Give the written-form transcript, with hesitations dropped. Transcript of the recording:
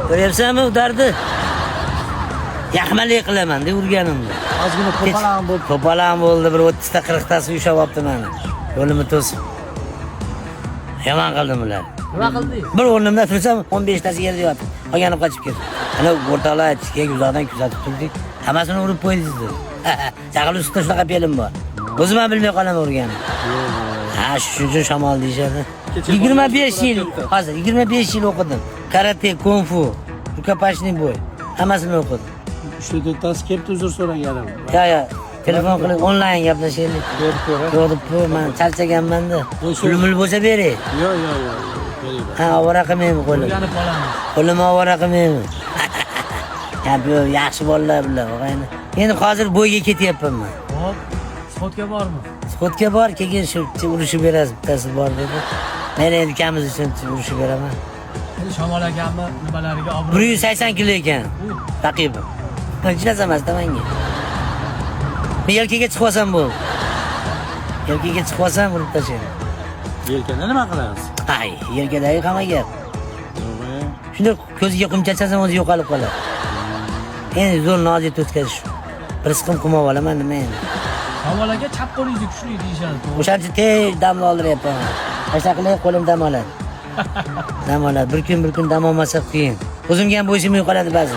Ko'ryapsanmi udardi? Yaxmalik qilaman deb urganimda. Ozgina to'palang bo'ldi. To'palang bo'ldi, bir 30 ta 40 tasi ushlab olibdi meni. Yo'limni to'sib. Yomon qildim ular. Nima qildingiz? Bir o'rnimda tursam 15 tasi yerda yotib, qolgani qochib ketdi. Ana o'rtoqlar aytishga uzoqdan kuzatib turdik. Hammasini urib qo'ydingiz dedi. Jag'il ustida shunaqa fe'lim bor. O'zim ham bilmay qolaman urganimni. Ha, shuning uchun shamol deyishadi. 25 yil, hozir 25 yil o'qidim. Karate, kung fu, рукопашный бой. Hammasini o'qidim. Uchta to'rttasi kelibdi uzr so'raganim. Yo, yo, telefon qilib onlayn gaplashaylik. Berib ko'r. Yo'q deb man charchaganman-da. Bo'lsa- Pul mul bo'lsa beray. Yo'q, yo'q, yo'q. Kerak. Ha, ovora qilmayman qo'lim. O'rganib qolamiz. Qo'limni ovora qilmayman. Gap yo'q, yaxshi bolalar bular, og'ayni. Endi hozir bo'yga ketyapman man. Hop. Sxodga bormi? Sxodga bor, keyin shu urushib berasiz, bittasi bor dedi. Men endi ukamiz uchun urushib beraman. Endi Shamol akamni nimalariga obro'. 180 kilo ekan raqibim. Hech narsa emasda menga. Men yelkaga chiqib olsam bo'ldi. Yelkaga chiqib olsam urib tashlayman. Yelkada nima qilasiz? Ay, yelkadagi hamma gap. Yo'q. Shunday ko'ziga qum chachasam o'zi yo'qolib qoladi. Endi zo'r nozik o'tkazish. Bir siqim qum olib olaman nima endi. Shamol aka chap qo'lingizni kuchli deyishadi. To'g'ri. O'shancha tez damni oldiryapman. Qanaqa qilay qo'lim dam oladi. Dam oladi. Bir kun bir kun dam olmasa qiyin. O'zimga ham bo'ysunmay qoladi ba'zi.